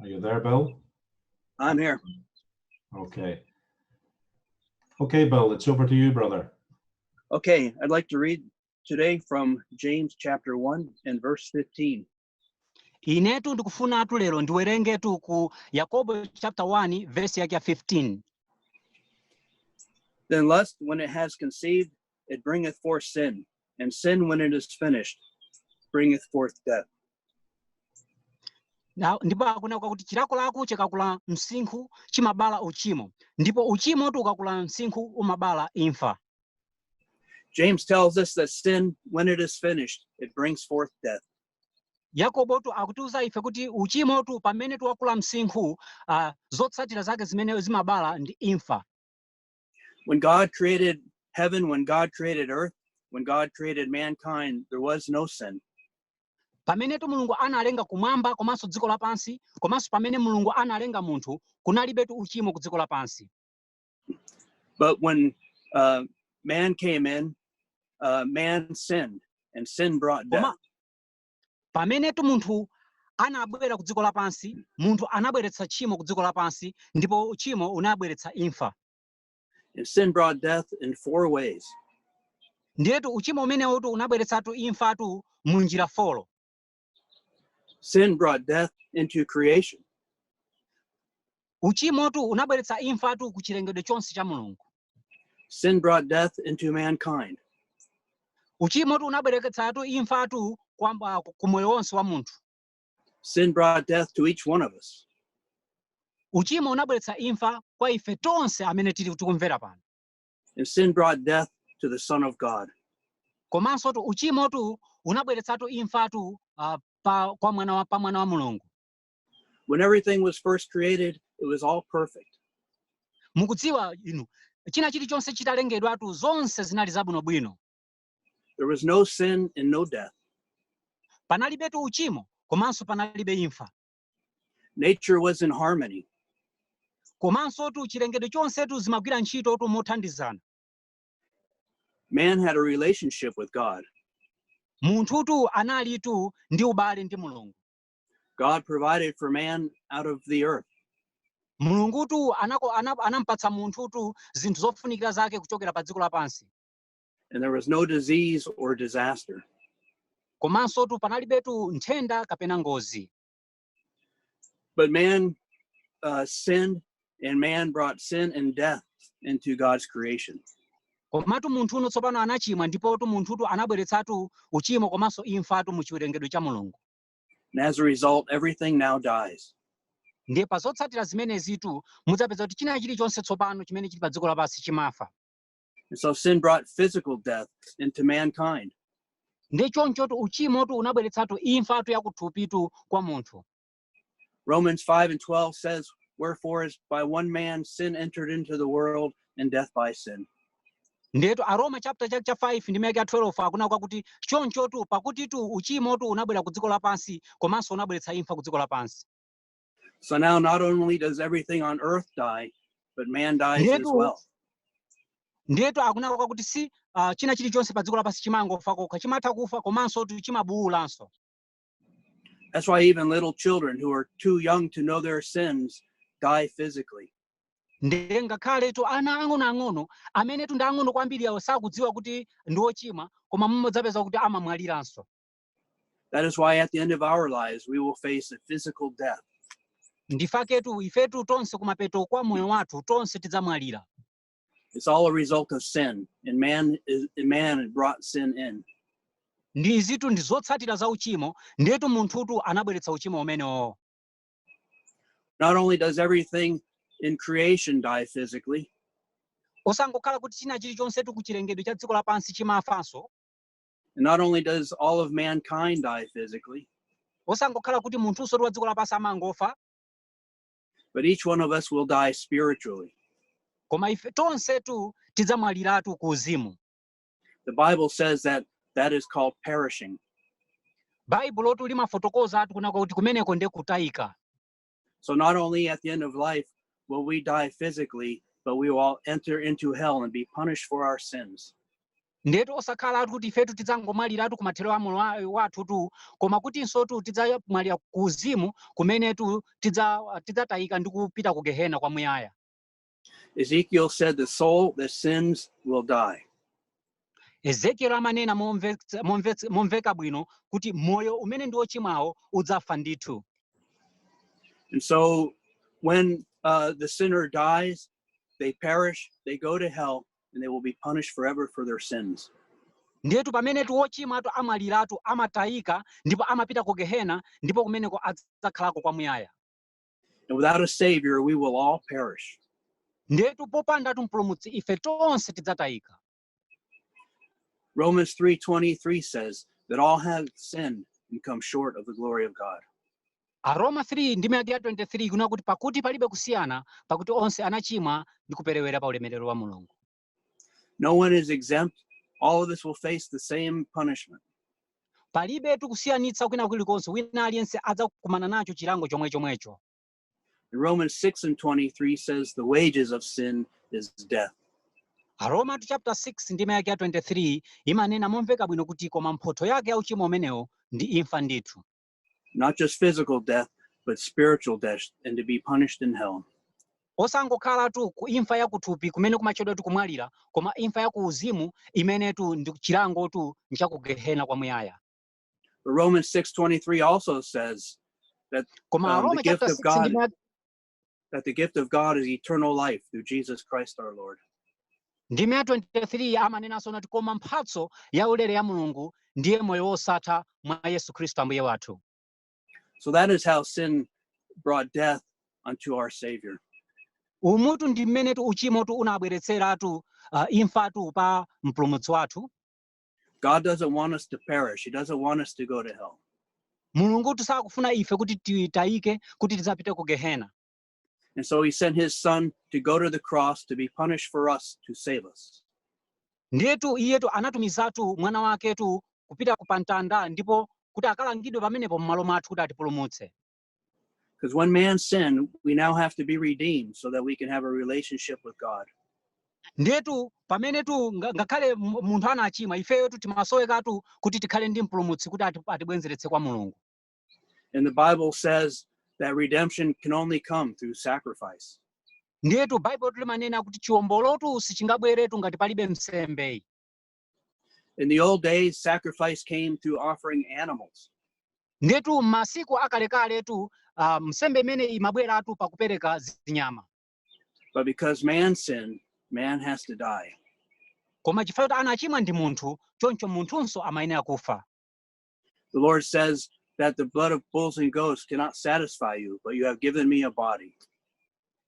Are you there, Bill? I'm here. Okay. Okay, Bill, it's over to you, brother. Okay, I'd like to read today from James chapter 1 and verse 15. Inetu ndikufunatu lero ndiwerengetu ku Yakobo chapter 1 verse yake ya 15. Then lust, when it has conceived, it bringeth forth sin, and sin, when it is finished, bringeth forth death. Ndipo akunena kuti chilakolako chikakula msinkhu chimabala uchimo, ndipo uchimotu ukakula msinkhu umabala imfa. James tells us that sin, when it is finished, it brings forth death. Yakobotu akutiuza ife kuti uchimotu pamene tiwakula msinkhu, zotsatira zake zimene zimabala ndi imfa. When God created heaven, when God created earth, when God created mankind, there was no sin. Pamenetu Mulungu analenga kumwamba komanso dziko lapansi, komanso pamene Mulungu analenga munthu, kunalibetu uchimo ku dziko lapansi. But when man came in, man sinned, and sin brought death. Koma pamenetu munthu anabwera ku dziko lapansi, munthu anabweretsa tchimo ku dziko lapansi, ndipo uchimo unabweretsa imfa. And sin brought death in four ways. Ndiyetu uchimo umenewotu unabweretsatu imfatu mu njira 4. Sin brought death into creation. Uchimotu unabweretsa imfatu ku chilengedwe chonse cha Mulungu. Sin brought death into mankind. Uchimotu unabweretsatu imfatu kwamba ku moyo wonse wa munthu. Sin brought death to each one of us. Uchimo unabweretsa imfa kwa ife tonse amene tili tikumvera pano. And sin brought death to the Son of God. Komanso tu uchimotu unabweretsatu imfatu pa, kwa mwana wa, pa mwana wa Mulungu. When everything was first created, it was all perfect. Mukudziwa inu, china chilichonse chitalengedwatu, zonse zinali zabwinobwino. There was no sin and no death. Panalibetu uchimo komanso panalibe imfa. Nature was in harmony. Komanso tu chilengedwe chonsetu zimagwira ntchito tu mothandizana. Man had a relationship with God. Munthutu analitu ndi ubale ndi Mulungu. God provided for man out of the earth. Mulungutu anampatsa munthutu zinthu zofunikira zake kuchokera pa dziko lapansi. And there was no disease or disaster. Komanso tu panalibetu nthenda kapena ngozi. But man sinned, and man brought sin and death into God's creation. Komatu munthu uno tsopano anachimwa, ndipotu munthutu anabweretsatu uchimo komanso imfatu mu chiwerengedwe cha Mulungu. And as a result, everything now dies. Ndiye pa zotsatira zimenezitu mudzapeza kuti china chilichonse tsopano chimene chili pa dziko lapansi chimafa. And so sin brought physical death into mankind. Ndiye chonchotu uchimotu unabweretsatu imfatu yakuthupitu kwa munthu. Romans 5 and 12 says, "Wherefore, as by one man sin entered into the world, and death by sin." Ndiyetu Aroma chapter chake cha 5 ndi ya 12 akunena kuti chonchotu pakutitu uchimotu unabwera ku dziko lapansi komanso unabweretsa imfa ku dziko lapansi. So now not only does everything on earth die, but man dies as Ndiyetu well. Ndiyetu akunena kuti si china chilichonse pa dziko lapansi chimangofa kokha, chimatha kufa komanso tu chimabuwulanso. That's why even little children who are too young to know their sins die physically. Ndiye ngakhale tu ana ang'onoang'ono amene tu ndi ang'ono kwambiri awo sakudziwa kuti ndi ochimwa, koma mudzapeza kuti amamwaliranso. That is why at the end of our lives, we will face a physical death. Ndifaketu ifetu tonse kumapeto kwa moyo wathu tonse tidzamwalira. It's all a result of sin, and man brought sin in. Ndi izitu ndi zotsatira za uchimo, ndiyetu munthutu anabweretsa uchimo umenewo. Not only does everything in creation die physically, Osangokhala kuti china chilichonsetu ku chilengedwe cha dziko lapansi chimafanso, and not only does all of mankind die physically, osangokhala kuti munthunso wa dziko lapansi amangofa, but each one of us will die spiritually. Koma ife tonsetu tidzamwaliratu ku uzimu. The Bible says that that is called perishing. Baibulotu limafotokoza atu kunaka kuti kumeneko ndiye kutayika. So not only at the end of life will we die physically, but we will all enter into hell and be punished for our sins. Ndetu osakhala kuti ifetu tidzangomwaliratu kumathero a moyo wathutu, koma kutinso tu tidzamwalira ku uzimu kumenetu tidzatayika ndi kupita ku gehena kwamuyaya. Ezekiel said, "The soul that sins will die." Ezekiel amanena momveka bwino kuti moyo umene ndi wochimwawo udzafa ndithu. And so when the sinner dies, they perish, they go to hell, and they will be punished forever for their sins. Ndiyetu pamenetu wochimwatu amwaliratu, amatayika ndipo amapita ku gehena, ndipo kumeneko adzakhalako kwamuyaya. And without a Savior, we will all perish. Ndiyetu popandatu mpulumutsi ife tonse tidzatayika. Romans 3:23 says that all have sinned and come short of the glory of God. Aroma 3 ndime yake ya 23 kunena kuti pakuti palibe kusiyana, pakuti onse anachimwa ndi kuperewera pa ulemerero wa Mulungu. No one is exempt. All of us will face the same punishment. Palibetu kusiyanitsa kwina kulikonse, wina aliyense adzakumana nacho chilango chomwe chomwecho. And Romans 6:23 says the wages of sin is death. Aroma chapter 6 ndime yake ya 23 imanena momveka bwino kuti koma mphotho yake ya uchimo umenewo ndi imfa ndithu. Not just physical death, but spiritual death and to be punished in hell. Osangokhalatu ku imfa ya kuthupi kumene kumatchedwa kumwalira, koma imfa ya ku uzimu imenetu ndi chilangotu nchakugehena kwamuyaya. But Romans 6:23 also says Koma the Aroma gift chapter of 6 God ndime that the gift of God is eternal life through Jesus Christ our Lord. Ndime ya 23 amanenanso nati koma mphatso ya ulere ya Mulungu ndiye moyo wosatha mwa Yesu Khristu Ambuye wathu. So that is how sin brought death unto our Savior. Umutu ndi mmenetu uchimotu unabweretseratu imfatu pa mpulumutsi wathu. God doesn't want us to perish. He doesn't want us to go to hell. Mulungutu sakufuna ife kuti titayike, kuti tidzapite ku gehena. And so he sent his son to go to the cross to be punished for us to save us. Ndiyetu iyetu anatumizatu mwana waketu kupita ku pamtanda ndipo kuti akalangidwe pamenepo m'malo mwathu kuti atipulumutse. Because when man sinned, we now have to be redeemed so that we can have a relationship with God. Ndiyetu pamenetu ngakhale munthu anachimwa, ifeyotu timasowekatu kuti tikhale ndi mpulumutsi kuti atibwenzeretse kwa Mulungu. And the Bible says that redemption can only come through sacrifice. Ndiyetu Baibulo limanena kuti chiwombolotu sichingabweretu ngati palibe msembeyi. In the old days, sacrifice came through offering animals. Ndiyetu m'masiku akalekaletu msembe imene imabweratu pakupereka zinyama. But because man sinned, man has to die. Koma chifukwa choti anachimwa ndi munthu, choncho munthunso amayenera kufa. The Lord says that the blood of bulls and goats cannot satisfy you, but you have given me a body.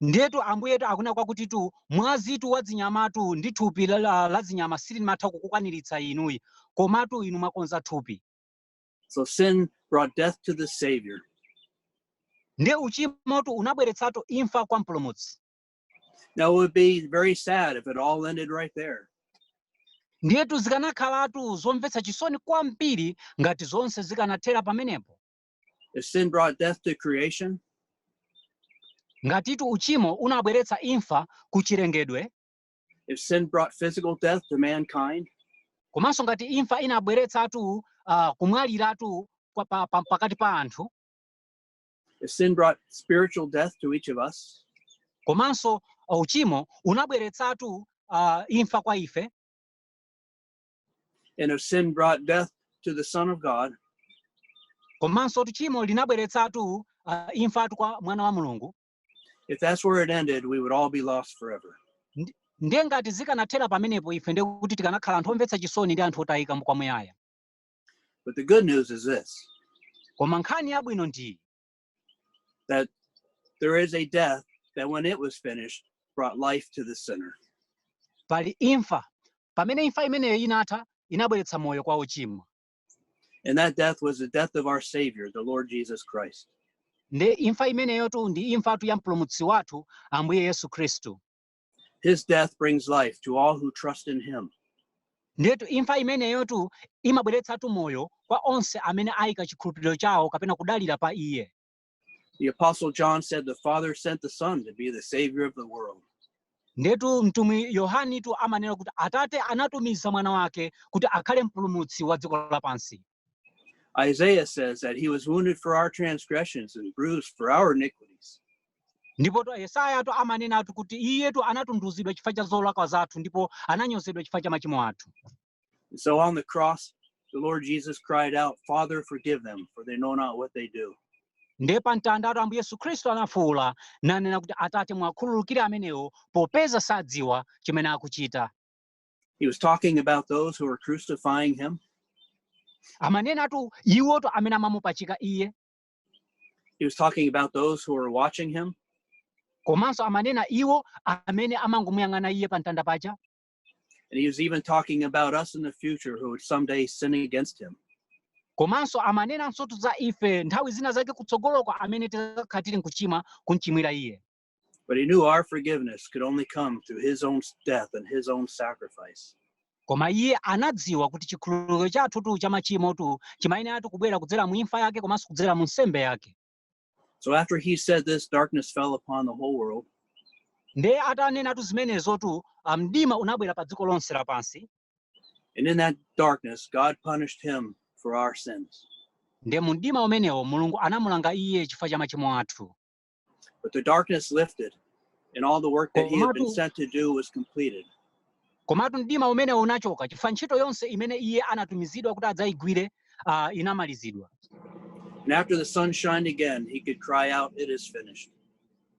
Ndiyetu Ambuyetu akunena kwakutitu mwazitu wa zinyamatu ndi thupi la zinyama silimatha kukukwaniritsa inuyi, komatu inu mwakonza thupi. So sin brought death to the Savior. Ndiye uchimotu unabweretsatu imfa kwa mpulumutsi. Now, it would be very sad if it all ended right there. Ndiyetu zikanakhalatu zomvetsa chisoni kwambiri ngati zonse zikanathera pamenepo. If sin brought death to creation, ngatitu uchimo unabweretsa imfa ku chilengedwe, if sin brought physical death to mankind, komanso ngati imfa inabweretsatu kumwaliratu pakati pa anthu, if sin brought spiritual death to each of us, komanso uchimo unabweretsatu imfa kwa ife, and if sin brought death to the Son of God, komanso uchimo linabweretsatu imfatu kwa mwana wa Mulungu, if that's where it ended, we would all be lost forever. Ndiye ngati zikanathera pamenepo, ife ndiye kuti tikanakhala anthu omvetsa chisoni ndi anthu otayika kwamuyaya. But the good news is this: Koma nkhani yabwino ndi that there is a death that, when it was finished, brought life to the sinner. Pali imfa pamene imfa imeneyo inatha, inabweretsa moyo kwa ochimwa. And that death was the death of our Savior, the Lord Jesus Christ. Ndiye imfa imeneyotu ndi imfatu ya mpulumutsi wathu, Ambuye Yesu Khristu. His death brings life to all who trust in him. Ndiyetu imfa imeneyotu imabweretsatu moyo kwa onse amene ayika chikhulupiriro chawo kapena kudalira pa iye. The Apostle John said the Father sent the Son to be the Savior of the world. Ndetu mtumwi Yohanitu amanena kuti Atate anatumiza mwana wake kuti akhale mpulumutsi wa dziko lapansi. Isaiah says that he was wounded for our transgressions and bruised for our iniquities. Ndipo to Yesayatu amanenatu kuti iyetu anatunduzidwa chifukwa cha zolakwa zathu ndipo ananyozedwa chifukwa cha machimo athu. And so on the cross, the Lord Jesus cried out, "Father, forgive them, for they know not what they do." Ndiye pa mtandatu Ambuye Yesu Khristu anafuwula nanena kuti, "Atate, mwakhululukire amenewo popeza sadziwa chimene akuchita." He was talking about those who were crucifying him. Amanenatu iwoto amene amamupachika iye. He was talking about those who were watching him. Komanso amanena iwo amene amangomuyang'ana iye pa mtanda paja. And he was even talking about us in the future who would someday sin against him. Komanso amanenanso za ife nthawi zina zake kutsogoloko amene tidzakhala tili nkuchimwa kumchimwira iye. But he knew our forgiveness could only come through his own death and his own sacrifice. Koma iye anadziwa kuti chikhululukiro chathu cha machimo chimayenera kubwera kudzera mu imfa yake komanso kudzera mu nsembe yake. So after he said this, darkness fell upon the whole world. Ndiye atanenatu zimenezotu, mdima unabwera pa dziko lonse lapansi. And in that darkness, God punished him for our sins. Ndiye mu mdima umenewo Mulungu anamulanga iye chifukwa cha machimo athu. But the darkness lifted, and all the work that he had been Komatu sent to do was completed. Komatu mdima umenewo unachoka chifukwa ntchito yonse imene iye anatumizidwa kuti adzayigwire inamalizidwa. And after the sun shined again, he could cry out, "It is finished."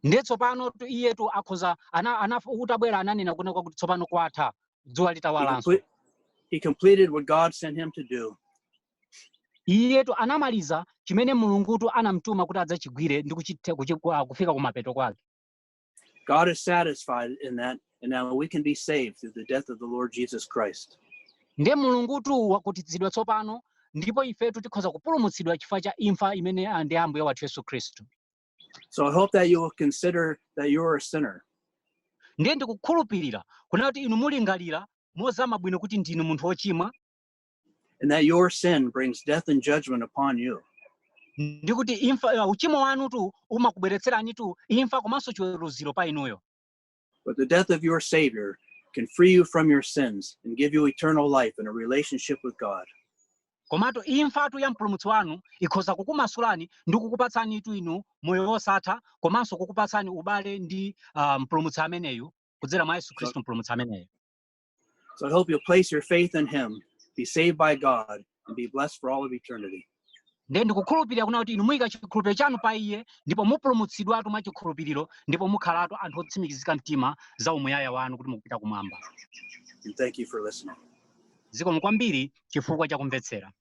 Ndiye tsopano tu iyetu akhoza ana, utabwera ananena kunena kuti tsopano kwatha dzuwa He, litawalanso. He completed what God sent him to do. Iyetu anamaliza chimene Mulungutu anamtuma kuti adzachigwire ndi kufika kumapeto kwake. God is satisfied in that, and now we can be saved through the death of the Lord Jesus Christ. Ndiye Mulungutu wakhutitsidwa tsopano ndipo ifetu tikhoza kupulumutsidwa chifukwa cha imfa imene ndi Ambuye wathu Yesu Khristu. So I hope that you will consider that you are a sinner. Ndiye ndikukhulupirira kunena kuti inu mulingalira mozama bwino kuti ndinu munthu wochimwa and that your sin brings death and judgment upon you. Ndi kuti imfa uchimo wanutu umakubweretseranitu imfa komanso chiweruziro pa inuyo. But the death of your Savior can free you from your sins and give you eternal life and a relationship with God. Komatu imfatu ya mpulumutsi wanu ikhoza kukumasulani ndi kukupatsanitu inu moyo wosatha komanso kukupatsani ubale ndi mpulumutsi ameneyu kudzera mwa Yesu Khristu mpulumutsi ameneyu. So I hope you'll place your faith in him, be saved by God, and be blessed for all of eternity. Ndiye ndikukhulupirira kuna kuti inu muyika chikhulupiriro chanu pa iye ndipo mupulumutsidwatu mwa chikhulupiriro ndipo mukhalatu anthu otsimikizika mtima za umuyaya wanu kuti mukupita kumwamba. And thank you for listening. Zikomo kwambiri chifukwa cha kumvetsera.